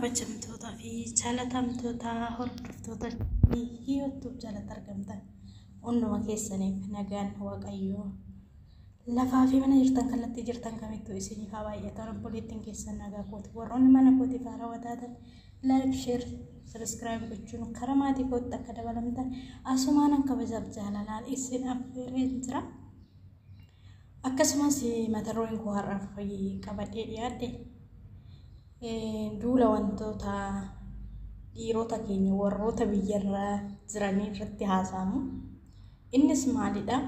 Kabajamtootaa fi jaalatamtoota hordoftoota YouTube jalatti argamtan hunduma keessaniif nagaan Waaqayyoo lafaa fi mana jirtan kallattii jirtan kamittuu isiniif haa baay'atan. Obboleettiin keessan nagaa kooti. Warroonni mana kootiif haarawaa taatan like, share, subscribe gochuun karaa maatii kootti akka dabalamtan asumaanan kabajaaf jaalalaan isin affeeree jira. Akkasumas mata dureen koo har'aaf qabadhee dhiyaadhe duula wantoota dhiirota keenya warroota biyyarra jiranii irratti haasa'amu. Innis maalidha?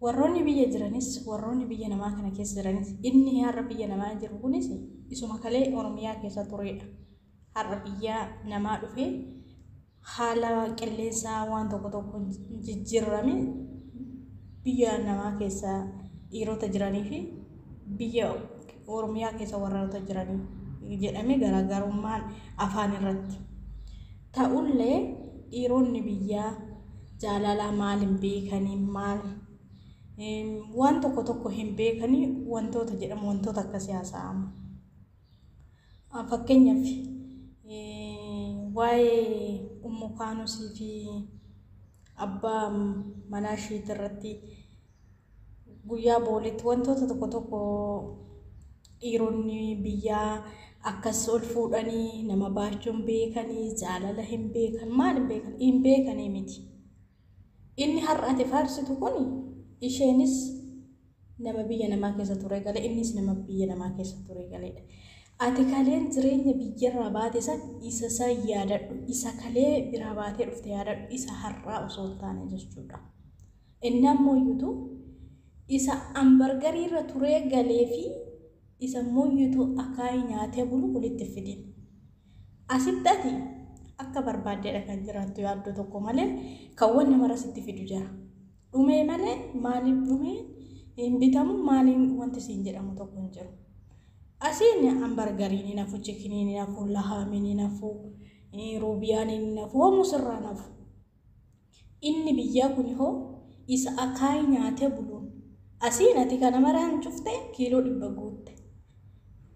Warroonni biyya jiranis, warroonni biyya namaa kana keessa jiranis, inni har'a biyya namaa jiru kunis isuma kalee Oromiyaa keessa turedha. Har'a biyya namaa dhufee haala qilleensaa waan tokko tokko jijjiirame biyya namaa keessa dhiirota jiranii fi biyya Oromiyaa keessa warroota jiranii jedhamee garaagarummaan afaan irratti. Ta'ullee dhiironni biyyaa jaalalaa maal hin beekanii, maal waan tokko tokko hin beekanii wantoota jedhamu, wantoota akkasii haasa'amu. Fakkeenyaaf waa'ee Ummu Kaanusii fi abbaa manaa isheetii irratti guyyaa booletti wantoota tokko tokko dhiironni biyyaa akkas ol fuudhanii nama baachuu hin beekanii, jaalala hin beekan, maal hin beekan, hin beekanii miti. Inni har'a ati faarsitu kun isheenis nama biyya namaa keessa ture gale, innis nama biyya namaa keessa ture galeedha. Ati kaleen jireenya biyyarraa baate san isa san yaadadhu, isa kalee biraa baatee dhufte yaadadhu, isa har'aa osoo hin taane jechuudha. Inni ammoo iyyutu isa ambargariirra turee galee fi isa ammoo iyyutu akaayii nyaatee bulu walitti fidin. Asitti ati akka barbaaddeedha kan jiraattu yaaddoo tokko malee kan wanni mara sitti fidu jira. Dhumee malee maaliif dhumee hin bitamu, maaliin wanti siin jedhamu tokko hin jiru. Asiin hambargariin hin hafu, chikiniin hin hafu, lahaamiin hin hafu, ruubiyaan hin hafu, hoomuu sirraa hin hafu. Inni biyyaa kun hoo isa akaayii nyaatee buluun asiin ati kana maraan cufte kiiloo 100 guutte.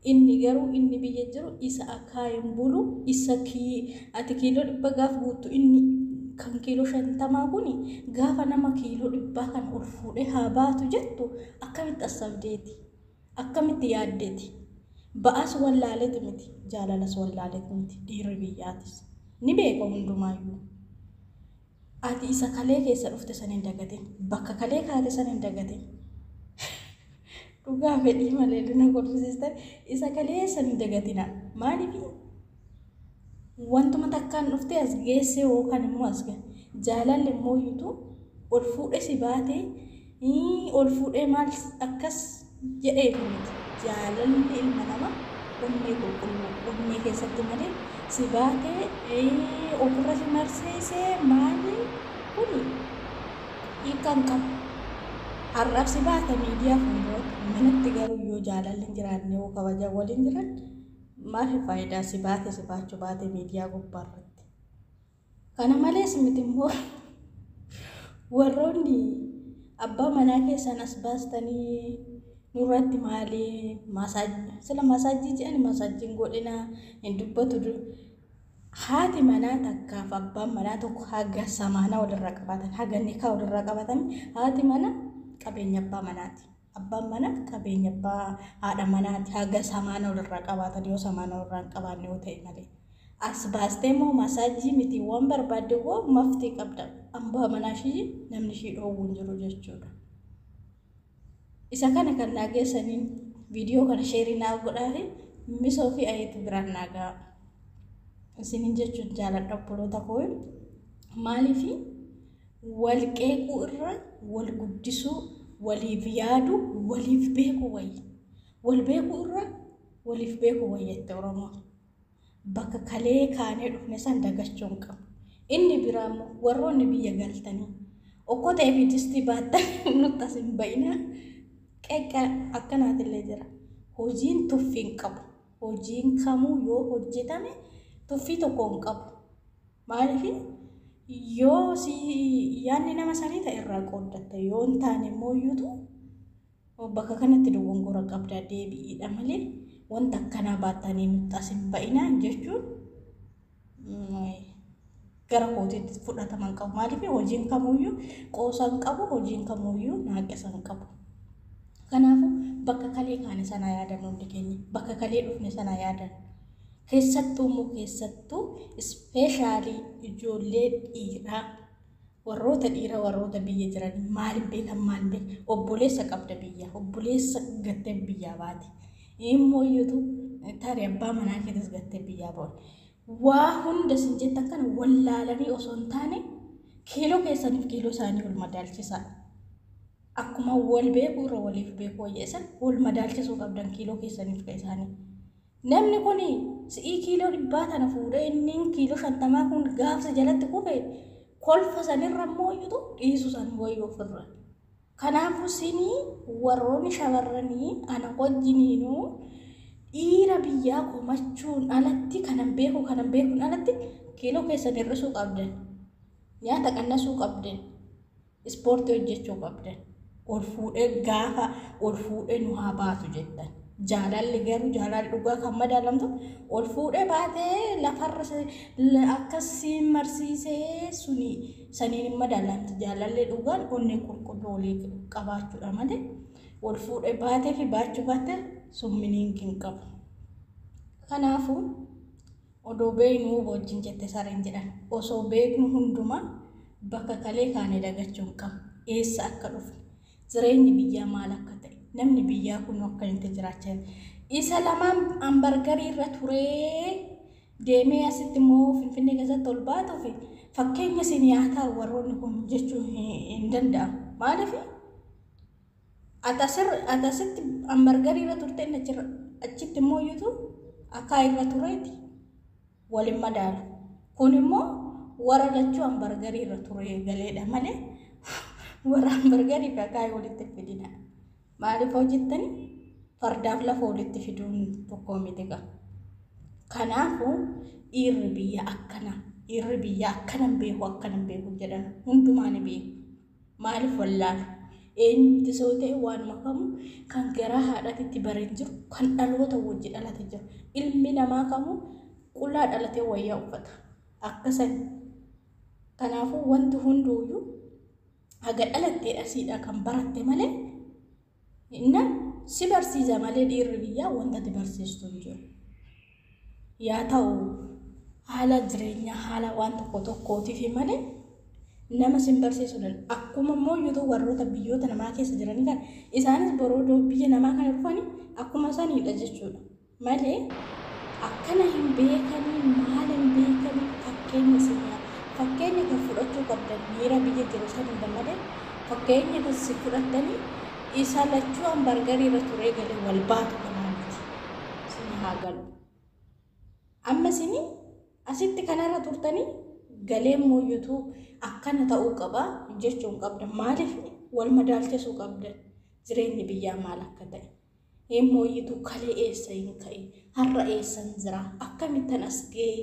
Inni garuu inni biyya jiru isa akaayiin bulu, isa ati kiiloo 100 gaaf guuttu inni kan kiiloo 50 kun gaafa nama kiiloo 100 kan ol fuudhee haa baatu jettu akkamitti assabdeeti? Akkamitti yaaddeeti? Ba'aas wallaaleeti miti, jaalalas wallaaleeti miti, dhiirri biyyaatis. Ni beeka hundumaayyuu. Ati isa kalee keessa dhufte san hin dagatin. Bakka kalee kaate san hin dagatin. Dhugaa fedhii malee na kolfisiistan, isa kalee san hin dagatina. Maaliif wantuma takkaan dhuftee as geessee yookaan immoo as jaalalli immoo iyyutu ol fuudhee si baatee ol fuudhee maal akkas jedheef miti. Jaalalli ilma namaa onnee qulqulluu onnee keessatti malee si baatee ofirra si marsiisee maali kuni hiika hin qabu. Har'aaf si baata miidiyaa fuulduratti, manatti garuu yoo jaalalli hin jiraanne, yoo kabaja waliin jiran, maal faayidaa si baate si baachuu baate miidiyaa gubbaarratti. Kana malees miti immoo warroonni abbaa manaa keessan as baastanii nurratti maali sila maasaajii jedhani maasaajiin godhina hin dubbatu. Haati manaa takkaaf abbaan manaa tokko haga samaanaa walirraa qabaatan, haga nikaa walirraa qabatan, haati mana qabeenya abbaa manaati. Abbaan manaa qabeenya abbaa haadha manaati haga samaana walirraa qabaatan, yoo samaana walirraa hin qabaanne yoo ta'e malee. As baastee immoo masaajii miti waan barbaadde hoo maftii qabda. Abbaa manaa ishii namni ishii dhoowwu hin jiru jechuudha. Isa kana kan naa geessaniin viidiyoo kana sheerii naa godhaa fi misoo fi ayeetu biraan naa ga'a. Isinin jechuun jaaladha obboloota koo. Maaliif wal qeequu irra wal guddisuu, waliif yaadu, waliif beekuu wayya. Wal beekuu irra waliif beekuu wayya jette Oromoon. Bakka kalee kaanee dhufne san dagachuu hin qabnu. Inni biraa immoo warroonni biyya galtanii okkotee fi distii baattan nutti as hin ba'ina. Qeqqa akkanaatillee jira. Hojiin tuffii hin qabu. Hojiin kamuu yoo hojjetame tuffii tokko hin qabu. Maaliif yoo si yaadni nama sanii ta'e irraa qooddatta, yoo hin taane immoo iyyuutu bakka kanatti dogongora qabdaa deebi'iidha malee Wanta akkanaa baattanii nutti as hin ba'inaa jechuun gara kootiitti fudhataman qabu. Maaliif hojiin kamuyyuu qoosa hin qabu, hojiin kamuyyuu naaqisa hin qabu. Kanaafuu bakka kalee kaane sanaa yaadannu hundi keenya, bakka kalee dhufne sanaa yaadannu. Keessattuu immoo keessattuu ispeeshaalii ijoollee dhiiraa, warroota dhiiraa warroota biyya jiran maal beekan maal beekan, obboleessa qabda biyya, obboleessa gattee biyyaa baate. Immoo iyyuu tarii abbaa manaa keetis gattee biyyaa baate. Waa hunda isin jettan kana wallaalanii osoo hin taane kiiloo keessaniif kiiloo isaanii wal madaalchisaa. Akkuma wal beekuu irra waliif beekuu wayyeessan wal madaalchisuu qabdan kiiloo keessaniif kan isaanii. Namni kun si'ii kiiloo 100 tana fuudhee inni kiiloo 50 kun gaafsa jalatti kufe kolfa sanirra immoo iyyuu dhiisu san wayii ofirra. Kanaafuu sinii warroonni shamarranii ana wajjiniinuu dhiira biyyaa komachuun alatti kanan beeku kanan beekuun alatti kiiloo keessan hir'isuu qabdan. Nyaata qannasuu qabdan. Ispoortii hojjechuu qabdan. Ol fuudhee gaafa ol fuudhee nu haa baatu jettan. Jaalalli garuu jaalalli dhugaa kan madaalamtu ol fuudhee baatee lafarra akkasii marsiisee suni saniin hin madaalamtu. Jaalalli dhugaan onnee qulqulluu walii qabaachuudha malee ol fuudhee baatee fi baachuu baattee sun miniin hin qabu. Kanaafuu odoo beeknuu wajjin jette sareen jedhan, osoo beeknu hundumaa bakka kalee kaane dagachuu hin qabnu. Eessa akka dhufne, jireenyi biyyaa maal akka ta'e, namni biyyaa kun akka inni jiraachaa jiru. Isa lamaan hambargarii irra turee deemee asitti immoo Finfinnee keessatti ol baatuuf fakkeenya isin nyaataa warroonni kun jechuun hin danda'amu. Maaliif ati asitti hambargarii irra turte inni achitti immoo iyyuu akaa irra tureeti waliin madaalu. Kun immoo warra lachuu hambargarii irra ture galeedha malee warra hambargarii fi akaayii walitti fidina. Maaliif hojjettani fardaaf lafa walitti fiduun tokko miti gaa. Kanaafuu dhiirri biyya akkana, dhiirri biyya akkanan beeku akkanan beeku jedhan hundumaa ni beeku. Maaliif wallaalu? Eenyumti soo ta'e waan makamu kan garaa haadhaatitti bareen jiru, kan dhaloota wajji dhalate jiru. Ilmi namaa kamuu qullaa dhalatee wayyaa uffata. Akkasan. Kanaafuu wanti hunduuyyuu haga dhalattee asiidha kan baratte malee inna si barsiisa malee dhiirri biyyaa wanta ati barsiistu hin jiru. Yaa ta'u haala jireenyaa haala waan tokko tokkootiif malee nama sin barsiisuu danda'u. Akkuma immoo iyyuu warroota biyyoota namaa keessa jiranii kan isaanis boroo biyya namaa kana dhufanii akkuma saniidha jechuudha. Malee akkana hin beekanii maal hin beekanii fakkeenya isin fakkeenya kan fudhachuu qabdan miira biyya jiru saniidha malee fakkeenya kan si fudhattanii isa lachuu hambargarii irra turee galee wal baatu kanaa miti. Isin haa galu. Amma isin asitti kanarra turtanii galee mooyyutuu akkana ta'uu qaba jechuun qabdan. Maaliif wal madaalchisuu qabdan? Jireenyi biyyaa maal akka ta'e. Mooyyituu kalee eessa hin ka'e? Har'a eessan jira? Akkamittan as ga'e?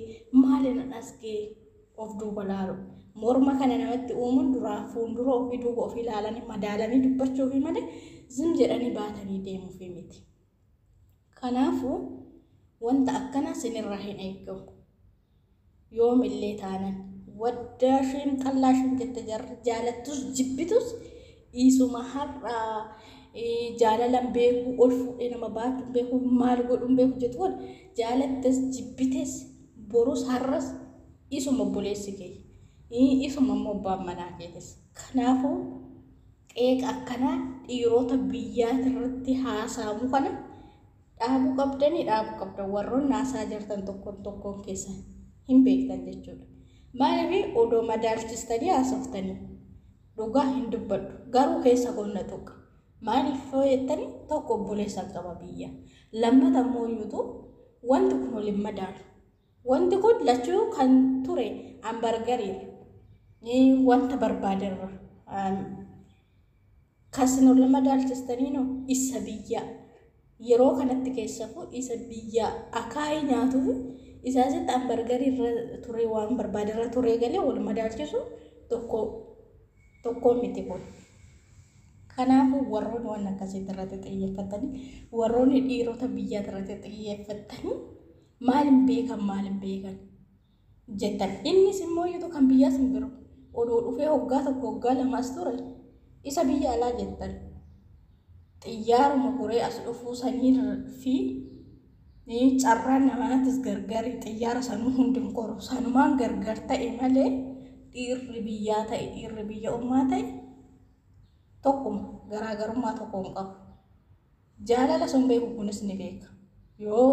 Maaliin as ga'e? Of duuba laalu. Morma kana namatti uumuun duraa fuuldura ofii duuba ofii ilaalanii madaalanii dubbachuufi malee zim jedhanii baatanii deemuufi miti. Kanaafuu wanta akkanaa isinirraa hin eegamu. Yoomillee taanan waddaasheen xallaasheen jette jarri jaalattus jibbitus dhiisuma har'aa jaalalan beekuu ol fuudhee nama baachuu beekuu maal godhuun beeku jettu kun jaalattes jibbites borus har'as isuma obboleessi kee isuma immoo abbaan manaa keetis. Kanaafuu qeeqa akkanaa dhiirota biyyaatirratti haasa'amu kana dhaabuu qabdanii dhaabuu qabdan warroonni haasaa jirtan tokkoon tokkoon keessan hin beektan jechuudha. Maaliif odoo madaalchistanii haasoftanii dhugaa hin dubbadhu garuu keessa qonna tuqa. Maaliif jettanii tokko obboleessa qaba biyya. Lammata immoo iyyuu wanti kun waliin madaalu. Wanti kun lachuu kan ture hambargariirra wanta barbaaderra. Kasin ol madaalchistanii noo isa biyya yeroo kanatti keessafuu isa biyya akaayii nyaatuuf isa asitti hambargarii irra ture waan barbaaderra ture galee wal madaalchisu tokko tokko miti kun. Kanaafuu warroonni waan akkasiitti irratti xiyyeeffatanii, warroonni dhiirota biyyaa irratti xiyyeeffatanii maal hin beekan, maal hin beekan jettan. Innis immoo yoo kan biyyaas hin biru odoo dhufee hoggaa tokko hoggaa lamaas ture isa biyya alaa jettan. Xiyyaaruma koree as dhufuu sanii fi carraan namaatis gargari, xiyyaara sanuu hundi hin qoru, sanumaan gargar ta'e malee dhiirri biyyaa ta'e dhiirri biyya ormaa ta'e tokkuma, garaagarummaa tokko hin qabu. Jaalala sun beeku kunis ni beeka. Yoo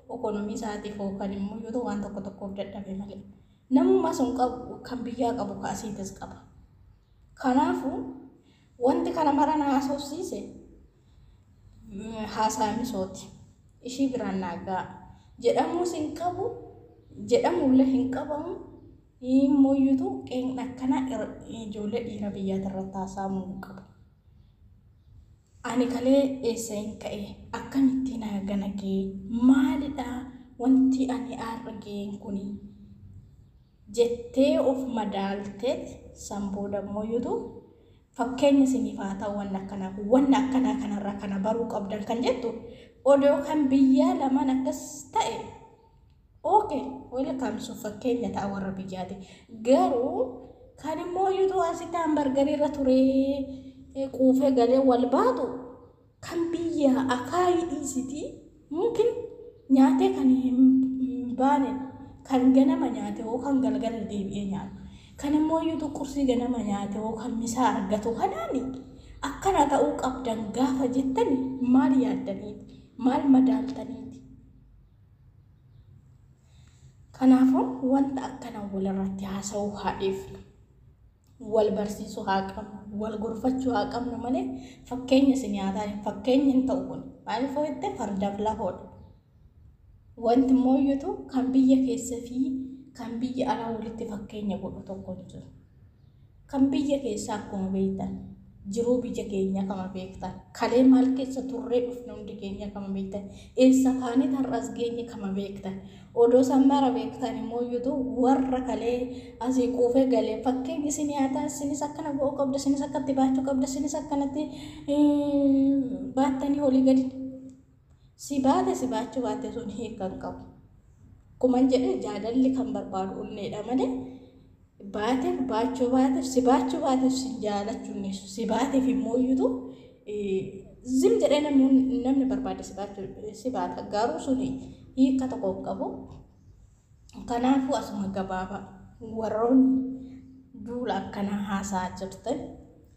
okonomii isaatiif yookaan immoo yoo waan tokko tokkoof dadhabe malee. Namummaa sun qabu kan biyyaa qabu ka asiitis qaba. Kanaafuu wanti kana mara na haasofsiise haasaa misooti. Ishii biraan naagaa jedhamuus hin qabu, jedhamullee hin qabamu. Immoo qeeqni akkanaa ijoollee dhiira biyyaati irratti haasa'amuu hin qabu. Ani kalee eessa hin ka'e, akkamittiin hagana ga'e, maalidha wanti ani har'a ga'een kuni jettee of madaalteet san booda immoo yoo fakkeenya isiniif haa ta'u wanni akkanaa kun, wanni akkanaa kanarraa kana baruu qabdan kan jettu odoo kan biyyaa lamaan akkas ta'e, okay, welcome, sun fakkeenya ta'a warra biyyaati. Garuu kan immoo yoo asitti hambargarii irra turee quufee galee wal baatu kan biyya akaayii dhiisitii mungkin nyaatee kan hin baane, kan ganama nyaate hoo kan galgala deebi'ee nyaatu, kan immoo yoo qursii ganama nyaate hoo kan misaa argatu kanaani akkana ta'uu qabdan gaafa jettan maal yaaddaniiti, maal madaaltaniiti? Kanaafuu wanta akkana walirratti haasa'uu haa dhiifnu. Wal barsiisuu haa qabnu, wal gorfachuu haa qabnu malee fakkeenya isin nyaataan fakkeenya hin ta'u kun. Maaliif jette, fardaaf lafoodha. Wanti mooyyatu kan biyya keessa fi kan biyya alaa walitti fakkeenya godhu tokko hin jiru. Kan biyya keessaa akkuma beektan, jiruu biyya keenya kama beektan, kalee maal keessa turree dhufne hundi keenya kama beektan, eessa kaanee har'as geenye kama beektan. Odoo san mara beektan immoo warra kalee asii quufee galee fakkeenya isin nyaataa, isinis akkana godhuu qabda, isinis akkatti baachuu qabda, isinis akkanatti baattanii olii gadi si baate, si baachuu baate sun hiika hin qabu. Akkuma jedhe, jaalalli kan barbaadu onneedha malee baateef baachuu baateef, si baachuu baateef si jaalachuu hin dhiisu. Si baateef immoo iyyuu zim jedhee namni barbaade si baachuu si baata, garuu suni hiika tokko hin qabu. Kanaafuu asuma gabaabaa warroonni duula akkanaa haasa'aa jirtan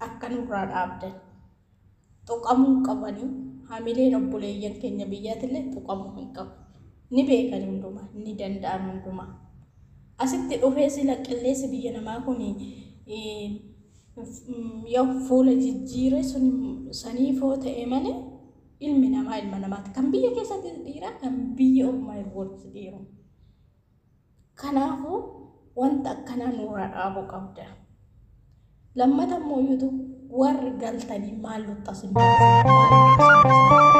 akka nurraa dhaabdan, tuqamuu qabanii hamileen obboleeyyan keenya biyyaatillee tuqamuu hin qabu. Ni beekan hundumaa, ni danda'an hundumaa. Asitti dhufee sila qilleensi biyya namaa kun yoo fuula jijjiire sun saniifoo ta'e malee ilmi namaa ilma namaati. Kan biyya keessatti dhiira, kan biyya ormaa walitti dhiiru. Kanaafuu wanta akkanaa nurraa dhaabuu qabda. Lammata immoo warri galtanii maal luxxas hin baase?